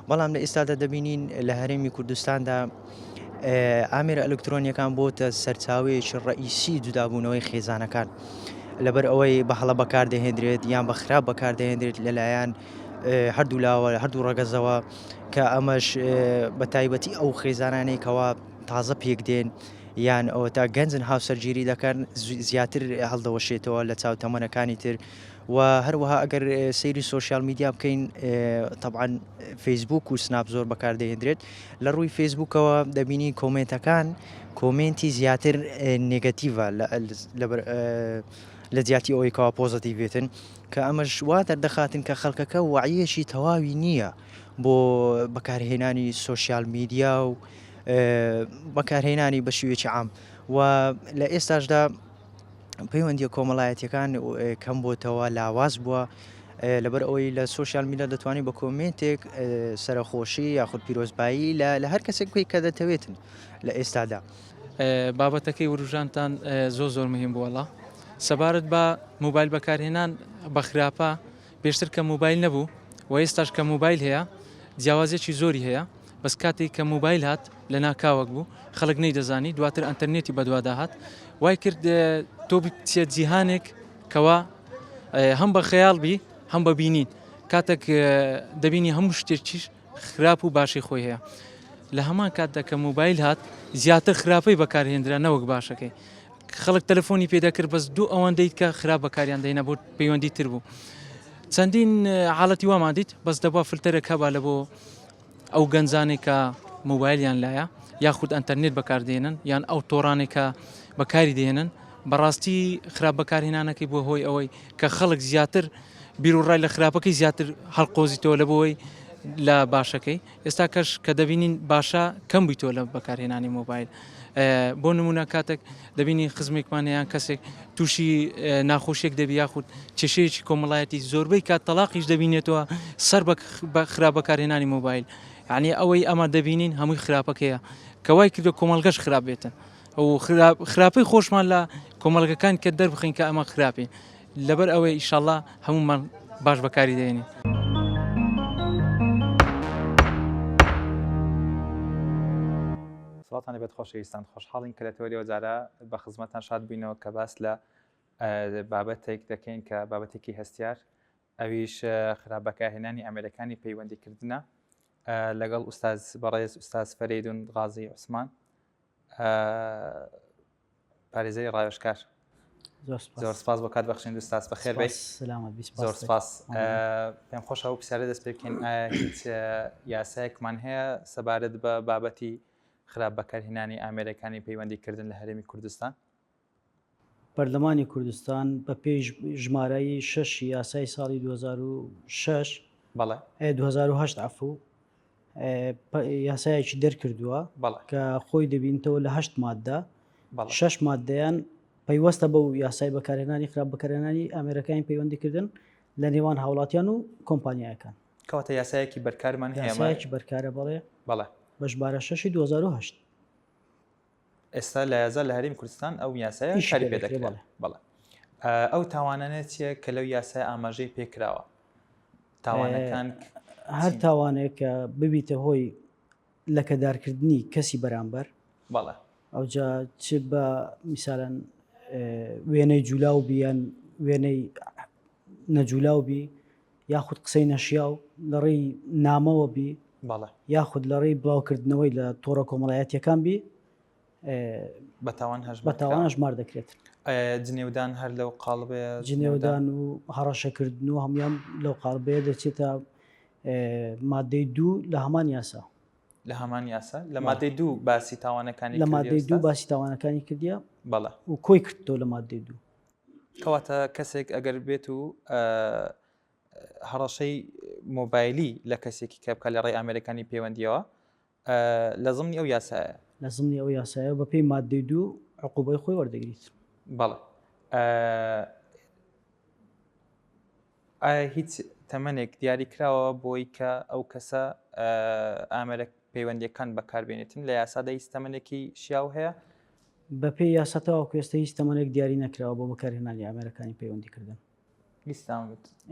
بەڵام لە ئێستادا دەبینین لە هەرێمی کوردستاندا ئامێرە ئەلکترۆنیەکان بۆتە سەرچاوەیەکی ڕئیسی جودابوونەوەی خێزانەکان لەبەر ئەوەی بە هەڵە بەکاردەهێنرێت یان بە خراپ بەکاردەهێنرێت لەلایەن هەردوو لاوە هەردوو ڕەگەزەوە کە ئەمەش بە تایبەتی ئەو خێزانانەی کەوا تازە پێک دێن یان ئەوە تا گەنجن هاوسەرگیری دەکەن زیاتر هەڵدەوەشێتەوە لە چاو تەمەنەکانی تر و هەروەها ئەگەر سەیری social media بکەین طبعا فەیسبوک و سناپ زۆر بەکاردەهێندرێت لە ڕووی فەیسبوکەوە دەبینی کۆمێنتەکان کۆمێنتی زیاتر negative ە لە جیاتی ئەوەی کەوا positive بێتن کە ئەمەش وا دەردەخاتن کە خەڵکەکە وەعیەکی تەواوی نییە بۆ بەکارهێنانی social media و بەکارهێنانی بە شێوەیەکی عام و لە ئێستاشدا پەیوەندیە کۆمەڵایەتیەکان کەم بۆتەوە لاواز بووە لەبەر ئەوەی لە social media دەتوانانی بە کۆمێنتێک سەرخۆشی یاخود پیرۆزبایی لە هەر کەسێک بکەیت کە دەتەوێتن لە ئێستادا. بابەتەکەی وروژانتان زۆر زۆر مهم بوو وەڵا سەبارەت بە مۆبایل بەکارهێنان بە خراپە پێشتر کە مۆبایل نەبوو و ئێستاش کە مۆبایل هەیە جیاوازیەکی زۆری هەیە بەس کاتێک کە مۆبایل هات لە ناکاوەک بوو خەڵک نەیدەزانی دواتر ئەتەرنێتی بەدوادا هات وای کرد تۆ بچیە جیهانێک کەوا هەم بە خەیاڵ بی هەم بە بینین کاتێک دەبینی هەموو شتێکیش خراپ و باشی خۆی هەیە لە هەمان کاتدا کە مۆبایل هات زیاتر خراپەی بەکارهێنرا نەوەک باشەکەی خەڵک تەلەفۆنی پێدەکرد بەس دوو ئەوەندەی کە خراپ بەکاریان دەینا بۆ پەیوەندی تر بوو چەندین حاڵەتی وامان دیت بەس دەبا فلتەرێک هەبا لە بۆ ئەو گەنجانێک کە مۆبایلیان لایە یاخود ئەتەرنێت بەکاردێنن یان ئەو تۆڕانێک کە بەکاری دێنن بەڕاستی خراپ بەکارهێنانەکەی بووە هۆی ئەوەی کە خەڵک زیاتر بیروڕای لە خراپەکەی زیاتر هەڵقۆزیتەوە لە بۆی لە باشەکەی ئێستا کەش کە دەبینین باشە کەم بوویتەوە لە بەکارهێنانی مۆبایل بۆ نمونە کاتێک دەبینی خزمێکمان یان کەسێک تووشی ناخۆشیێک دەبی یاخود کێشەیەکی کۆمەڵایەتی زۆربەی کات تەلاقیش دەبینێتەوە سەر بە خراپ بەکارهێنانی مۆبایل یعنی ئەوەی ئەمە دەبینین هەمووی خراپەکەیە کە وای کردو کۆمەڵگەش خراپ بێتن و خراپەی خۆشمان لە کۆمەڵگەکان کە دەربخین کە ئەمە خراپین لەبەر ئەوەی ئیشەڵا هەموومان باش بەکاری دێنین. سڵاوتان لێبێت خۆشەویستان خۆشحاڵین کە لە تەوەری ئەوجارە بە خزمەتان شاد بووینەوە کە باس لە بابەتێک دەکەین کە بابەتێکی هەستیار ئەویش خراپ بەکارهێنانی ئامێرەکانی پەیوەندیکردنە لەگەڵ ئوستاز بەڕێز ئوستاز فەرەیدون غازی عوسمان پارێزەری ڕاوێژکار زۆر سپاس بۆ کات بەخشین دوستاز بەخێر بێت زۆر سپاس پێم خۆشە ئەو پرسیارە دەست پێ بکەین ئایا هیچ یاسایەکمان هەیە سەبارەت بە بابەتی. خراپ بەکارهێنانی ئامێرەکانی پەیوەندیکردن لە هەرێمی کوردستان؟ پەرلەمانی کوردستان بە پێی ژمارەی شەشی یاسای ساڵی 2006 بەڵێ 2008 عفو یاسایەکی دەرکردووە کە خۆی دەبینتەوە لە هەشت مادە شەش مادەیان پەیوەستە بەو یاسای بەکارهێنانی خراپ بەکارهێنانی ئامێرەکانی پەیوەندیکردن لە نێوان هاوڵاتیان و کۆمپانیایەکان. کەواتە یاسایەکی بەرکارمان هەیە. یاسایەکی بەرکارە بەڵێ. بەڵێ. بە ژمارە شەشی 2008. ئێستا لە یازا لە هەرێمی کوردستان ئەو یاسایە کاری پێ دەکرێت. بەڵێ. ئەو تاوانانە چییە کە لەو یاسای ئاماژەی پێکراوە؟ تاوانەکان هەر تاوانێک کە ببیتە هۆی لەکەدارکردنی کەسی بەرامبەر بەڵێ ئەوجا چ بە میسالەن وێنەی جولاو بی یان وێنەی نەجولاو بی یاخود قسەی نەشیاو لە ڕێی نامەوە بی بەڵێ یاخود لە ڕێی بڵاوکردنەوەی لە تۆڕە کۆمەڵایەتیەکان بی بە تاوان هەژمار بە تاوان هەژمار دەکرێت. جنێودان هەر لەو قاڵبەیە؟ جنێودان و هەڕەشەکردن و هەموان لەو قاڵبەیە دەچێتە مادەی دوو لە هەمان یاسا. لە هەمان یاسا لە مادەی دوو باسی تاوانەکانی لە مادەی دوو باسی تاوانەکانی کردیە بەڵێ و کۆی کردەوە لە مادەی دوو. کەواتە کەسێک ئەگەر بێت و هەڕەشەی مۆبایلی لە کەسێکی کە بکە لە ڕێی ئامێرەکانی پەیوەندیەوە لە زمنی ئەو یاسایە. لە زمنی ئەو یاسایە بە پێی مادەی دوو عقوبەی خۆی وەردەگریت. بەڵێ. ئایا هیچ تەمەنێک دیاری کراوە بۆی کە ئەو کەسە ئامێرە پەیوەندیەکان بەکاربێنێتن لە یاسادا هیچ تەمەنێکی شیاو هەیە؟ بە پێی یاسا تاوەکو ئێستا هیچ تەمەنێک دیاری نەکراوە بۆ بەکارهێنانی ئامێرەکانی پەیوەندیکردن.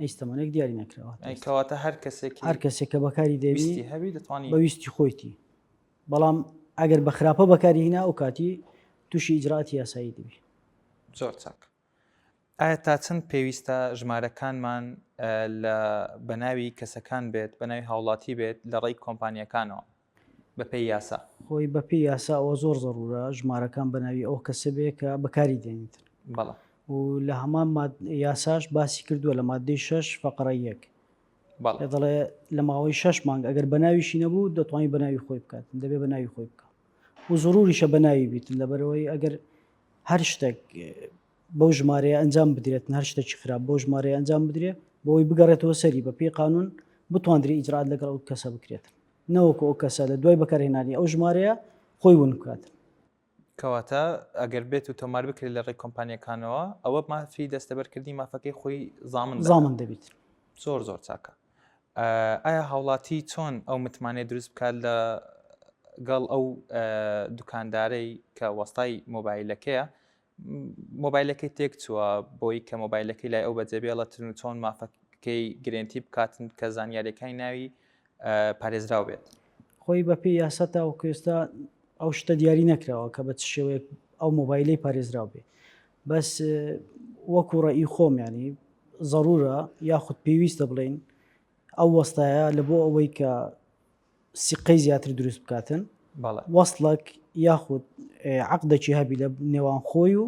هیچ تەمەنێک دیاری نەکراوە. کەواتە هەر کەسێک هەر کەسێک کە بەکاری دێنی هەبی دەتوانانی بە ویستی خۆیتی بەڵام ئەگەر بە خراپە بەکاری هینا ئەو کاتی تووشی ئیجراتی یاسایی دەبی. زۆر چاک. ئایا تا چەند پێویستە ژمارەکانمان لە بەناوی کەسەکان بێت بەناوی هاوڵاتی بێت لە ڕێی کۆمپانیەکانەوە بەپێی یاسا؟ خۆی بەپێی یاسا ئەوە زۆر زەرورە ژمارەکان بەناوی ئەو کەسە بێ کە بەکاری دێنیت. بەڵێ. و لە هەمان یاساش باسی کردووە لە مادەی شەش فەقڕەی یەک. بەڵێ. دەڵێ لە ماوەی شەش مانگ ئەگەر بەناویشی نەبوو دەتوانانی بەناوی خۆی بکات دەبێ بەناوی خۆی بکات و زروریشە بەناوی بیتن لەبەرەوەی ئەگەر هەر شتێک بەو ژمارەیە ئەنجام بدرێت هەر شتێکی خراپ بەو ژمارەیە ئەنجام بدرێ بۆی بگەڕێتەوە سەری بە پێی قانون بتواندرێ ئیجرات لەگەڵ ئەو کەسە بکرێت نەوەکو ئەو کەسە لە دوای بەکارهێنانی ئەو ژمارەیە خۆی ون بکات. کەواتە ئەگەر بێت و تۆمار بکرێت لە ڕێی کۆمپانیەکانەوە ئەوە مافی دەستەبەرکردنی مافەکەی خۆی زامن زامن دەبیت. زۆر زۆر چاکە. ئایا هاوڵاتی چۆن ئەو متمانەیە دروست بکات لە گەڵ ئەو دوکاندارەی کە وەستای مۆبایلەکەیە مۆبایلەکەی تێک چووە بۆی کە مۆبایلەکەی لای ئەو بەجێبێڵەتن و چۆن مافەکەی گرێنتی بکاتن کە زانیاریەکانی ناوی پارێزراو بێت. خۆی بەپێی یاسا تاوەکو ئێستا ئەو شتە دیاری نەکراوە کە بە چ شێوەیەک ئەو مۆبایلەی پارێزراو بێ بەس وەکو ڕەئی خۆم ینی زەرورە یاخود پێویستە بڵین ئەو وەستایە لە بۆ ئەوەی کە سیقەی زیاتر دروست بکاتن وەصلەک یاخود عقدێکی هەبی لە نێوان خۆی و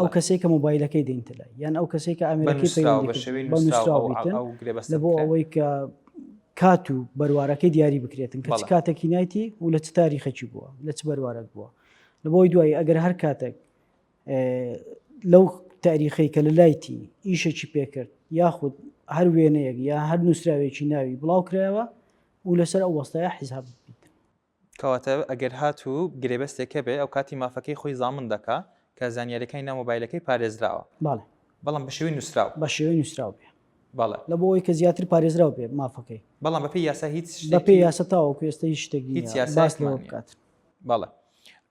ئەو کەسێک کە مۆبایلەکەی دێنتە لای یان ئەو کەسێک کە ئامێرەکەی پەیوەندی لە بۆ ئەوەی کە کات و بەروارەکەی دیاری بکرێتن کە چ کاتێکی نایتی و لە چ تاریخێکی بووە لە چ بەروارەک بووە لە بۆی دوایی ئەگەر هەر کاتێک لەو تاریخەی کە لە لایتی ئیشێکی پێکرد یاخود هەر وێنەیەک یا هەر نووسراوێکی ناوی بڵاو کرایەوە و لەسەر ئەو وەستایە حیساب بیت. کەواتە ئەگەر هاتوو گرێبەستێک هەبێ ئەو کاتی مافەکەی خۆی زامن دەکا کە زانیاریەکانی ناو مۆبایلەکەی پارێزراوە. بەڵێ. بەڵام بە شێوەی نووسراو. بە شێوەی نووسراو بێ. بەڵێ. لە بۆ ئەوەی کە زیاتر پارێزراو بێ مافەکەی. بەڵام بەپێی یاسا هیچ شتێکی. بەپێی یاسا تاوەکو ئێستا هیچ شتێک نییە هیچ یاسایەکمان باس لەوە نییە. بکات. بەڵێ.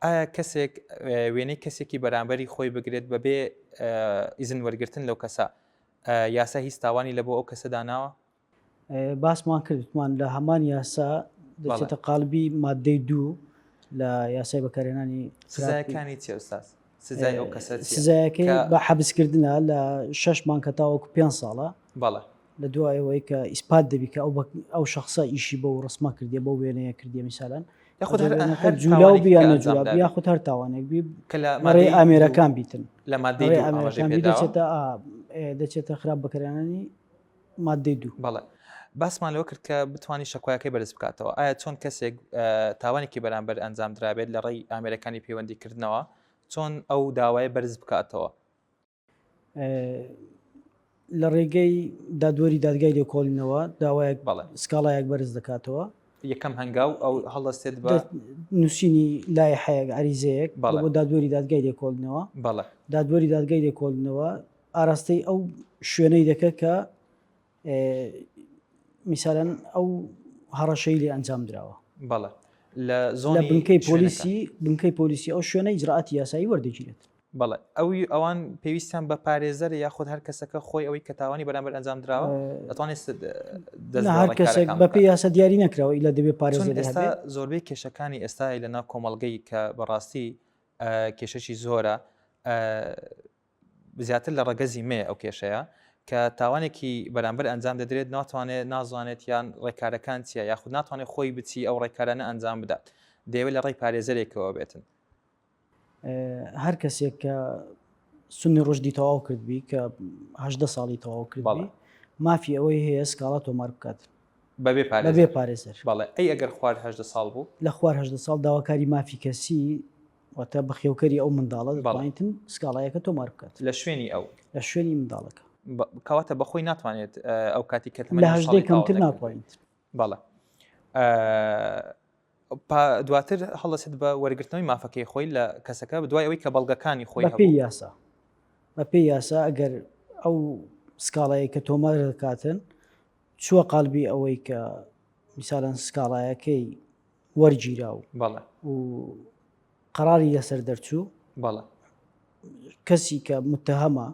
ئایا کەسێک وێنەی کەسێکی بەرامبەری خۆی بگرێت بەبێ ئیزن وەرگرتن لەو کەسە یاسا هیچ تاوانی لە بۆ ئەو کەسە داناوە؟ باسمان کرد وتمان لە هەمان یاسا دەچێتە قالبی مادەی دوو لە یاسای بەکارهێنانی سزایەکانی چیە ئوستاز؟ سزای ئەو کەسە چیە؟ سزایەکەی بە حەبسکردنە لە شەش مانگ هەتاوەکو پێنج ساڵە. بەڵێ. لە دوای ئەوەی کە ئیسپات دەبی کە ئەو ئەو شخصە ئیشی بەو ڕسمە کردیە بەو وێنەیە کردیە میسالەن یاخود هەر هەر جولاو تاوانێکی بی یان کە نەجولاو ئەنجام بی یاخود هەر تاوانێک بی کە لە لە ڕێی مادەی دوو ئامێرەکان بیتن لە مادەی ڕێی دوو ئاماژەی ئامێرەکان بی پێداوە دەچێتە ئا، دەچێتە خراپ بەکارهێنانی مادەی دوو. بەڵێ. باسمان لەوە کرد کە بتوانانی شەکوایەکەی بەرز بکاتەوە ئایا چۆن کەسێک تاوانێکی بەرامبەر ئەنجام درابێت لە ڕێی ئامێرەکانی پەیوەندیکردنەوە چۆن ئەو داوایە بەرز بکاتەوە؟ لە ڕێگەی دادوەری دادگای لێکۆڵینەوە داوایەک سکاڵایەک بەرز دەکاتەوە. یەکەم هەنگاو ئەو هەڵدەستێت بە. نووسینی لایحەیەک، عەریزەیەک، بۆ دادوەری دادگای لێکۆڵینەوە. دادوەری دادگای لێکۆڵینەوە ئاراستەی ئەو شوێنەی دەکە کە میسالەن ئەو هەڕەشەی لێ ئەنجام دراوە. بەڵێ لە زۆنی بنکەی پۆلیسی بنکەی پۆلیسی ئەو شوێنە ئیجرائاتی یاسایی وەردەگیرێت. بەڵێ ئەوی ئەوان پێویستیان بە پارێزەرە یاخود هەر کەسەکە خۆی ئەوەی کە تاوانی بەرامبەر ئەنجام دراوە دەتوانێت هەر کەسێک بەپێی یاسا دیاری نەکراوە ئیلا دەبێت پارێزەر ئێستا زۆربەی کێشەکانی ئێستای لە ناو کۆمەڵگەی کە بەڕاستی کێشەکی زۆرە زیاتر لە ڕەگەزی مێ ئەو کێشەیە کە تاوانێکی بەرامبەر ئەنجام دەدرێت ناتوانێت نازانێت یان ڕێکارەکان چییە یاخود ناتوانێت خۆی بچی ئەو ڕێکارانە ئەنجام بدات دەیەوێت لە ڕێی پارێزەرێکەوە بێتن. هەر کەسێک کە سنی ڕشدی تەواو کردبی کە هەدە ساڵی تەواو کردبی مافی ئەوەی هەیە سکاڵا تۆمار بکات بەبێ بەبێ پارێزەر بەڵێ ئەی ئەگەر خوار هەدە ساڵ بوو لە خوار هەدە ساڵ داواکاری مافی کەسی واتە بەخێوکەری ئەو منداڵە دەتوانیتن سکاڵایەکە تۆمار بکات لە شوێنی ئەو لە شوێنی منداڵەکە کەواتە بەخۆی ناتوانێت ئەو کاتی کە لە هەژدەی کەمتر ناتوانیت بەڵێ دواتر هەڵدەسێت بە وەرگرتنەوەی مافەکەی خۆی لە کەسەکە دوای ئەوەی کە بەڵگەکانی خۆی بەپێی یاسا بەپێی یاسا ئەگەر ئەو سکاڵایە کە تۆمار دەکاتن چووە قالبی ئەوەی کە میسالەن سکاڵایەکەی وەرگیرا و بەڵێ و قەراری لەسەر دەرچوو بەڵێ کەسی کە متهەمە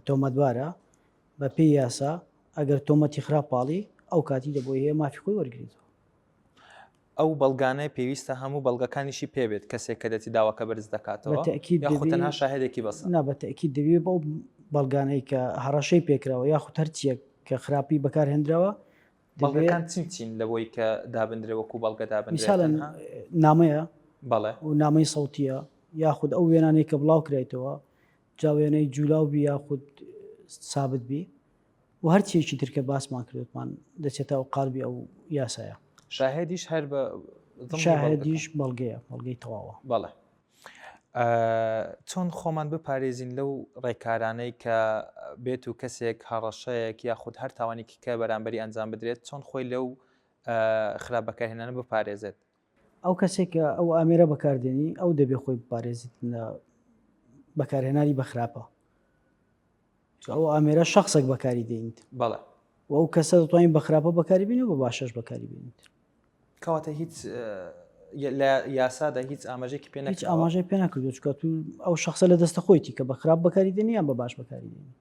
تۆمەتبارە بە پێی یاسا ئەگەر تۆمەتی خراپ پاڵی ئەو کاتی دەبۆی هەیە مافی خۆی وەرگێتەوە. ئەو بەڵگانەی پێویستە هەموو بەڵگەکانیشی پێ بێت کەسێک کە دەچی داواکە بەرز دەکاتەوە تەئکید یاخود تەنها شاهێدێکی بەسە؟ نا بە تەئکید دەبێ بەو بەڵگانەی کە هەڕەشەی پێکراوە یاخود هەرچیەک کە خراپی بەکارهێنراوە بەڵگەکان چین چین لەوەی کە دابندرێ وەکو بەڵگە دابندرێت میسالەن نامەیە بەڵێ و نامەی سەوتیە یاخود ئەو وێنانەی کە بڵاو کرایتەوە جا وێنەی جولاو بی یاخود سابت بی و هەرچیەکی تر کە باسمان کردوتمان دەچێتە ئەو قالبی ئەو یاسایە. شاهێدیش هەر بە شاهێدیش بەڵگەیە بەڵگەی تەواوە. بەڵێ. چۆن خۆمان بپارێزین لەو ڕێکارانەی کە بێت و کەسێک هەڕەشەیەک یاخود هەر تاوانێکی کە بەرامبەری ئەنجام بدرێت چۆن خۆی لەو خراپ بەکارهێنانە بپارێزێت؟ ئەو کەسێک کە ئەو ئامێرە بەکاردێنی ئەو دەبێ خۆی بپارێزیت لە بەکارهێنانی بە خراپە ئەو ئامێرە شخصێک بەکاری دێنیت بەڵێ و ئەو کەسە دەتوانین بە خراپە بەکاری بینی و بە باشەش بەکاری بینیت کەواتە هیچ لە یاسادا هیچ ئاماژێکی پێ هیچ ئاماژەی پێ نەکردو چکە تو ئەو شخصە لە دەستە خۆیتی کە بە خراپ بەکاری دێنی یان بە باش بەکاری دێنی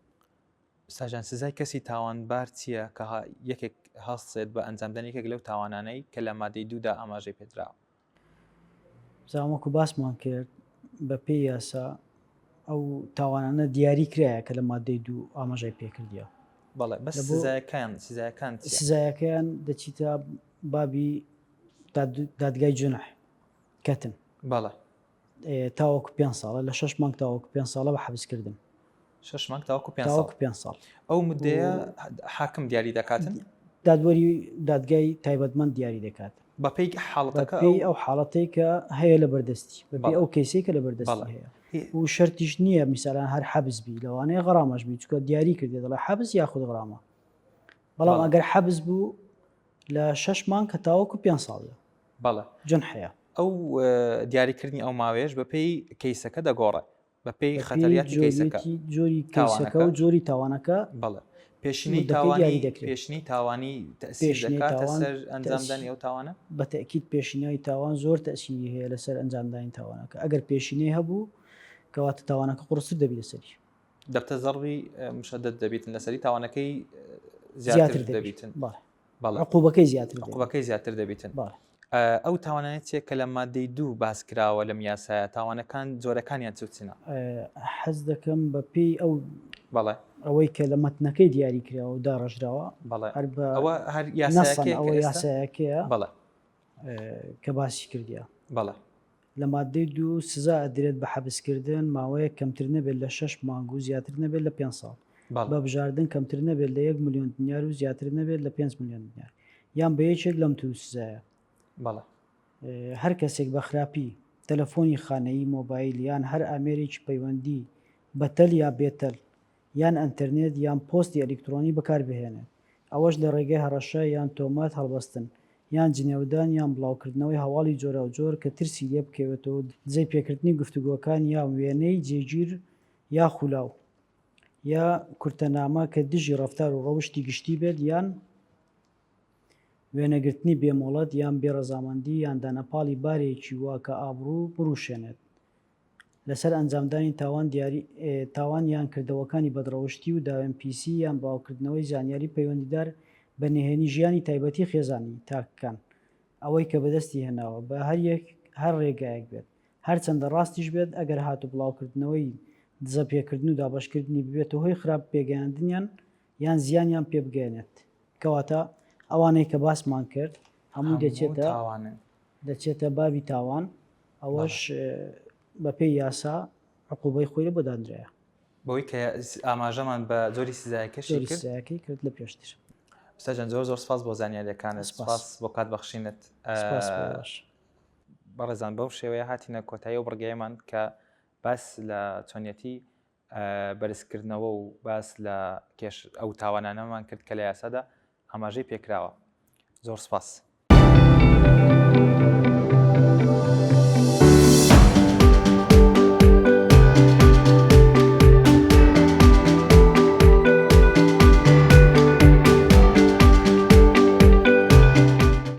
ساجان سزای کەسی تاوانبار چییە کە یەکێک هەڵسێت بە ئەنجامدانی یەکێک لەو تاوانانەی کە لە مادەی دوودا ئاماژەی پێدراوە؟ زانوەکو باسمان کرد بە پێی یاسا ئەو تاوانانە دیاری کرایە کە لە مادەی دوو ئاماژای پێکردە. بەڵێ بەس سزایەکان سزایەکان سزایەکەیان دەچیتە بابی دادگای جنح کەتن بەڵێ تاوەکو پێ ساڵە لە شش مانگ تاوەکو پێ ساڵە بە حەبسکردن شش مانگ تاوەکو پێ ساڵ پێ ساڵ ئەو مدەیە حاکم دیاری دەکاتن دادوەری دادگای تایبەتمەند دیاری دەکات بەپێی حاڵەتەکە ئەو حاڵەتەی کە هەیە لە بەردەستی بەپێی ئەو کەیسەی کە لە بەردەستی هەیە و شەرتیش نییە میسالان هەر حەبس بی لەوانەیە غەرامەش بی چونکە دیاری کردێ دەڵێ حەبس یاخود غرامە بەڵام ئەگەر حەبس بوو لە شش مانگ کە تاوەکو پێ ساڵە بەڵێ جنحەیە ئەو دیاریکردنی ئەو ماوەیەش بەپێی کەیسەکە دەگۆڕێ بەپێی خەتەریاتی کەیسەکە جۆری کەیسەکە و جۆری تاوانەکە بەڵێ پێشینەی تاوانی پێشینەی تاوانی تەئسیر دەکاتە سەر ئەنجامدانی ئەو تاوانە بە تەئکید پێشینەی تاوان زۆر تەئسیری هەیە لەسەر ئەنجامدانی تاوانەکە ئەگەر پێشینەی هەبوو کەواتە تاوانەکە قورستر دەبی لەسەری دەبتە زەڕبی مشەدەد دەبیتن لەسەری تاوانەکەی زیاتر دەبیتن بەڵێ بەڵێ عقوبەکەی زیاتر دەبێت. عقوبەکەی زیاتر دەبیتن. بەڵێ. ئەو تاوانانە چیە کە لە مادەی دوو باس کراوە لەم یاسایە تاوانەکان جۆرەکانیان چ و چنە؟ حەز دەکەم بە پێی ئەو بەڵێ. ئەوەی کە لە مەتنەکەی دیاری کراوە و داڕێژراوە بەڵێ. هەر بە ئەوە هەر نەسەن یاسایەکەیە کە ئەوە ئێستا یاسایەکەیە بەڵێ. کە باسی کردیە. بەڵێ. لە مادەی دوو سزا ئەدرێت بە حەبسکردن ماوەیەک کەمتر نەبێت لە شەش مانگ و زیاتر نەبێت لە پێنج ساڵ. بە بژاردن کەمتر نەبێت لە یەک ملیۆن دینار و زیاتر نەبێت لە 5 ملیۆن دینار یان بە یەکێک لەم تو سزایە. بەڵێ. هەر کەسێک بە خراپی تەلەفۆنی خانەیی، مۆبایل، یان هەر ئامێرێکی پەیوەندی بە تەل یا بێتەل یان ئەنتەرنێت یان پۆستی ئەلیکترۆنی بەکاربهێنێت، ئەوەش لە ڕێگەی هەڕەشە یان تۆمەت هەڵبەستن یان جنێودان یان بڵاوکردنەوەی هەواڵی جۆراوجۆر کە ترسی لێ بکەوێتەوە و دزەی پێکردنی گفتوگۆکان یا وێنەی جێگیر یا خولاو یا کورتەنامە کە دژی ڕەفتار و ڕەوشتی گشتی بێت یان وێنەگرتنی بێ مۆڵەت یان بێ ڕەزامەندی یان دانەپاڵی بارێکی وا کە ئابڕوو بڕوشێنێت لەسەر ئەنجامدانی تاوان دیاری تاوان یان کردەوەکانی بەدڕەوشتی و داوێن پیسی یان بڵاوکردنەوەی زانیاری پەیوەندیدار بە نهێنی ژیانی تایبەتی خێزانی تاکەکان ئەوەی کە بەدەستی هێناوە بە هەر یەک هەر ڕێگایەک بێت هەرچەندە ڕاستیش بێت ئەگەر هاتوو بڵاوکردنەوەی دزەپێکردن و دابەشکردنی ببێتە هۆی خراپ پێگەیاندنیان یان زیانیان پێ بگەیەنێت کەواتە ئەوانەی کە باسمان کرد هەمووی دەچێتە دەچێتە بابی تاوان ئەوەش بەپێی یاسا عقوبەی خۆی بۆ دانرایە بەوەی کە ئاماژەمان بە جۆری سزایەکەشی کرد سزایەکەی کرد لە پێشتر سەجەن زۆر زۆر سپاس بۆ زانیاریەکانت سپاس بۆ کات بەخشینت بەڕێزان بەو شێوەیە هاتینە کۆتایی و بڕگەیەمان کە باس لە چۆنیەتی بەرزکردنەوە و باس لە کێش ئەو تاوانانەمان کرد کە لە یاسادا ئاماژەی پێکراوە زۆر سپاس.